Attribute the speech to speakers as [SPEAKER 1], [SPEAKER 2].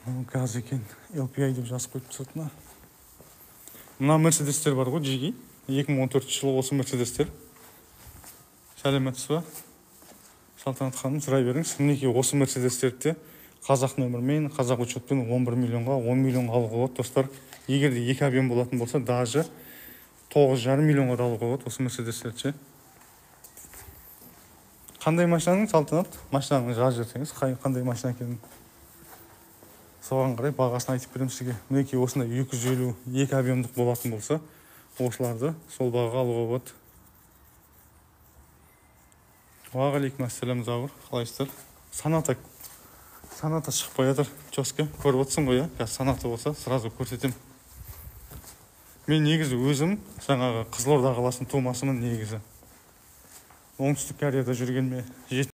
[SPEAKER 1] Мынау газ екен, LPI деп жазып қойыпты сыртына. Мына Мерседестер бар ғой, жиги, 2014 жылы осы Мерседестер. Сәлеметсіз ба, Салтанат ханым, сұрай беріңіз. Мінекей, осы Мерседестерді де қазақ нөмірмен, қазақ учетпен 11 миллионға, 10 миллионға алуға болады, достар. Егер де екі объем болатын болса, даже 9,5 миллионға да алуға болады осы Мерседестерді ше. Қандай машинаның, Салтанат, машинаны жазып жіберсеңіз, қандай машина екенін, соған қарай бағасын айтып беремін сізге. Мінекей, осындай 250 екі объемдық болатын болса, осыларды сол бағаға алуға болады. Уағалейкум ассалам, Зауыр, қалайсыздар? Соната, Соната шықпай жатыр, чётко көріп отырсың ғой, иә. Қазір Соната болса, сразу көрсетемін. Мен негізі өзім жаңағы Қызылорда қаласының тумасымын. Негізі Оңтүстік Кореяда жүргеніме 7